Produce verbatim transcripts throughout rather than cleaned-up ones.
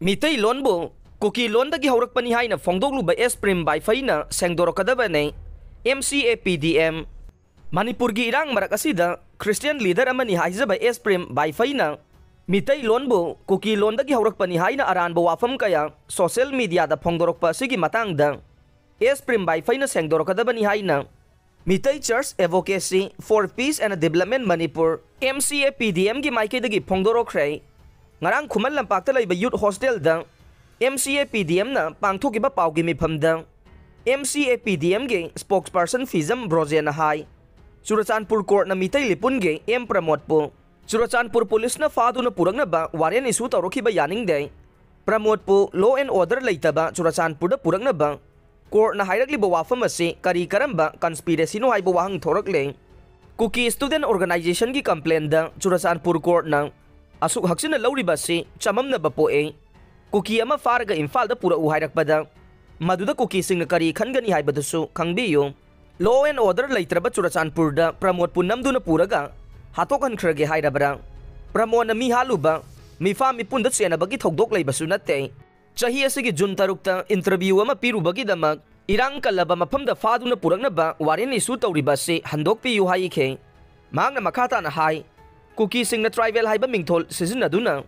ꯃꯤꯇꯩꯂꯣꯟꯕꯨ ꯀꯨꯀꯤ ꯂꯣꯟꯗꯒꯤ ꯍꯧꯔꯛꯄꯅꯤ ꯍꯥꯏꯅ ꯐꯣꯡꯗꯣꯛꯂꯨꯕ ꯑꯦꯁ ꯄ꯭ꯔꯦꯝ ꯕꯥꯏꯐꯩꯅ ꯁꯦꯡꯗꯣꯔꯛꯀꯗꯕꯅꯤ꯫ M C A P D M. ꯃꯅꯤꯄꯨꯔꯒꯤ ꯏꯔꯥꯡ ꯃꯔꯛ ꯑꯁꯤꯗ ꯈ꯭ꯔꯤꯁꯇꯤꯌꯟ ꯂꯤꯗꯔ ꯑꯃꯅꯤ ꯍꯥꯏꯖꯕ ꯑꯦꯁ ꯄ꯭ꯔꯦꯝ ꯕꯥꯏꯐꯩꯅ ꯃꯤꯇꯩꯂꯣꯟꯕꯨ ꯀꯨꯀꯤ ꯂꯣꯟꯗꯒꯤ ꯍꯧꯔꯛꯄꯅꯤ ꯍꯥꯏꯅ ꯑꯔꯥꯟꯕ ꯋꯥꯐꯝ ꯀꯌꯥ ꯁꯣꯁꯤꯌꯦꯜ ꯃꯤꯗꯤꯌꯥꯗ ꯐꯣꯡꯗꯣꯔꯛꯄ ꯑꯁꯤꯒꯤ ꯃꯇꯥꯡꯗ ꯑꯦꯁ ꯄ꯭ꯔꯦꯝ ꯕꯥꯏꯐꯩꯅ ꯁꯦꯡꯗꯣꯔꯛꯀꯗꯕꯅꯤ ꯍꯥꯏꯅ Meitei Church Advocacy for Peace and Development Manipur, M C A ꯄꯤ ꯗꯤ ꯑꯦꯝꯒꯤ ꯃꯥꯏꯀꯩꯗꯒꯤ ꯐꯣꯡꯗꯣꯔꯛꯈ꯭ꯔꯦ꯫ ꯉꯔꯥꯡ ꯈꯨꯃꯟ ꯂꯝꯄꯥꯛꯇ ꯂꯩꯕ ꯌꯨꯠ ꯍꯣꯁꯇꯦꯜꯗ ꯑꯦꯝ ꯁꯤ ꯑꯦ ꯄꯤ ꯗꯤ ꯑꯦꯝꯅ ꯄꯥꯡꯊꯣꯛꯈꯤꯕ ꯄꯥꯎꯒꯤ ꯃꯤꯐꯝꯗ ꯑꯦꯝ ꯁꯤ ꯑꯦ ꯄꯤ ꯗꯤ ꯑꯦꯝꯒꯤ ꯁ꯭ꯄꯣꯛꯁꯄꯔꯁꯟ ꯐꯤꯖꯝ ꯕ꯭ꯔꯣꯖꯦꯅ ꯍꯥꯏ, ꯆꯨꯔꯆꯥꯟꯄꯨꯔ ꯀꯣꯔꯠꯅ ꯃꯤꯇꯩ ꯂꯤꯄꯨꯟꯒꯤ ꯑꯦꯝ ꯄ꯭ꯔꯃꯣꯗꯄꯨ ꯆꯨꯔꯆꯥꯟꯄꯨꯔ ꯄꯨꯂꯤꯁꯅ ꯐꯥꯗꯨꯅ ꯄꯨꯔꯛꯅꯕ ꯋꯥꯔꯦꯟ ꯏꯁꯨ ꯇꯧꯔꯛꯈꯤꯕ ꯌꯥꯅꯤꯡꯗꯦ꯫ ꯄ꯭ꯔꯃꯣꯗꯄꯨ law and order ꯂꯩꯇꯕ ꯆꯨꯔꯆꯥꯟꯄꯨꯔꯗ ꯄꯨꯔꯛꯅꯕ ꯀꯣꯔꯠꯅ ꯍꯥꯏꯔꯛꯂꯤꯕ ꯋꯥꯐꯝ ꯑꯁꯤ ꯀꯔꯤ ꯀꯔꯝꯕ ꯀꯟꯁꯄꯤꯔꯦꯁꯤꯅꯣ ꯍꯥꯏꯕ ꯋꯥꯍꯪ ꯊꯣꯔꯛꯂꯦ꯫ ꯀꯨꯀꯤ ꯁ꯭ꯇꯨꯗꯦꯟꯠ ꯑꯣꯔꯒꯅꯥꯏꯖꯦꯁꯟꯒꯤ ꯀꯝꯄ꯭ꯂꯦꯟꯗ ꯆꯨꯔꯆꯥꯟꯄꯨꯔ ꯀꯣꯔꯠꯅ ꯑꯁꯨꯛ ꯍꯛꯆꯤꯟꯅ ꯂꯧꯔꯤꯕ ꯑꯁꯤ ꯆꯃꯝꯅꯕ ꯄꯣꯛꯏ꯫ ꯀꯨꯀꯤ ꯑꯃ ꯐꯥꯔꯒ ꯏꯝꯐꯥꯜꯗ ꯄꯨꯔꯛꯎ ꯍꯥꯏꯔꯛꯄꯗ ꯃꯗꯨꯗ ꯀꯨꯀꯤꯁꯤꯡꯅ ꯀꯔꯤ ꯈꯟꯒꯅꯤ ꯍꯥꯏꯕꯗꯨꯁꯨ ꯈꯪꯕꯤꯌꯨ꯫ Law and order ꯂꯩꯇ꯭ꯔꯕ ꯆꯨꯔꯆꯥꯟꯄꯨꯔꯗ ꯄ꯭ꯔꯃꯣꯗꯄꯨ ꯅꯝꯗꯨꯅ ꯄꯨꯔꯒ ꯍꯥꯠꯇꯣꯛꯍꯟꯈ꯭ꯔꯒꯦ ꯍꯥꯏꯔꯕ꯭ꯔꯥ? ꯄ꯭ꯔꯃꯣꯗꯅ ꯃꯤ ꯍꯥꯠꯂꯨꯕ ꯃꯤꯐꯥ ꯃꯤꯄꯨꯟꯗ ꯆꯦꯟꯅꯕꯒꯤ ꯊꯧꯗꯣꯛ ꯂꯩꯕꯁꯨ ꯅꯠꯇꯦ꯫ ꯆꯍꯤ ꯑꯁꯤꯒꯤ ꯖꯨꯟ ꯇꯔꯨꯛꯇ ꯏꯟꯇꯔꯚ꯭ꯌꯨ ꯑꯃ ꯄꯤꯔꯨꯕꯒꯤꯗꯃꯛ ꯏꯔꯥꯡ ꯀꯜꯂꯕ ꯃꯐꯝꯗ ꯐꯥꯗꯨꯅ ꯄꯨꯔꯛꯅꯕ ꯋꯥꯔꯦꯟ ꯏꯁꯨ ꯇꯧꯔꯤꯕ ꯑꯁꯤ ꯍꯟꯗꯣꯛꯄꯤꯌꯨ ꯍꯥꯏꯈꯤ꯫ ꯃꯍꯥꯛꯅ ꯃꯈꯥ ꯇꯥꯅ ꯍꯥꯏ, ꯀꯨꯀꯤꯁꯤꯡꯅ ꯇ꯭ꯔꯥꯏꯕꯦꯜ ꯍꯥꯏꯕ ꯃꯤꯡꯊꯣꯜ ꯁꯤꯖꯤꯟꯅꯗꯨꯅ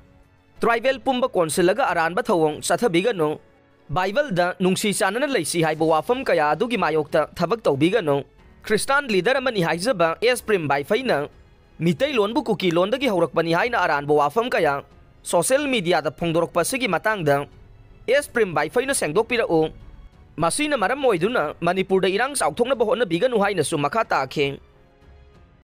ꯇ꯭ꯔꯥꯏꯕꯦꯜ ꯄꯨꯝꯕ ꯀꯣꯟꯁꯤꯜꯂꯒ ꯑꯔꯥꯟꯕ ꯊꯧꯑꯣꯡ ꯆꯠꯊꯕꯤꯒꯅꯨ꯫ ꯕꯥꯏꯕꯜꯗ ꯅꯨꯡꯁꯤ ꯆꯥꯟꯅꯅ ꯂꯩꯁꯤ ꯍꯥꯏꯕ ꯋꯥꯐꯝ ꯀꯌꯥ ꯑꯗꯨꯒꯤ ꯃꯥꯌꯣꯛꯇ ꯊꯕꯛ ꯇꯧꯕꯤꯒꯅꯨ꯫ ꯈ꯭ꯔꯤꯁꯇꯥꯟ ꯂꯤꯗꯔ ꯑꯃꯅꯤ ꯍꯥꯏꯖꯕ ꯑꯦꯁ ꯄ꯭ꯔꯦꯝ ꯕꯥꯏꯐꯩꯅ ꯃꯤꯇꯩꯂꯣꯟꯕꯨ ꯀꯨꯀꯤ ꯂꯣꯟꯗꯒꯤ ꯍꯧꯔꯛꯄꯅꯤ ꯍꯥꯏꯅ ꯑꯔꯥꯟꯕ ꯋꯥꯐꯝ ꯀꯌꯥ ꯁꯣꯁꯤꯌꯦꯜ ꯃꯤꯗꯤꯌꯥꯗ ꯐꯣꯡꯗꯣꯔꯛꯄ ꯑꯁꯤꯒꯤ ꯃꯇꯥꯡꯗ ꯑꯦꯁ ꯄ꯭ꯔꯦꯝ ꯕꯥꯏꯐꯩꯅ ꯁꯦꯡꯗꯣꯛꯄꯤꯔꯛꯎ꯫ ꯃꯁꯤꯅ ꯃꯔꯝ ꯑꯣꯏꯗꯨꯅ ꯃꯅꯤꯄꯨꯔꯗ ꯏꯔꯥꯡ ꯆꯥꯎꯊꯣꯛꯅꯕ ꯍꯣꯠꯅꯕꯤꯒꯅꯨ ꯍꯥꯏꯅꯁꯨ ꯃꯈꯥ ꯇꯥꯈꯤ꯫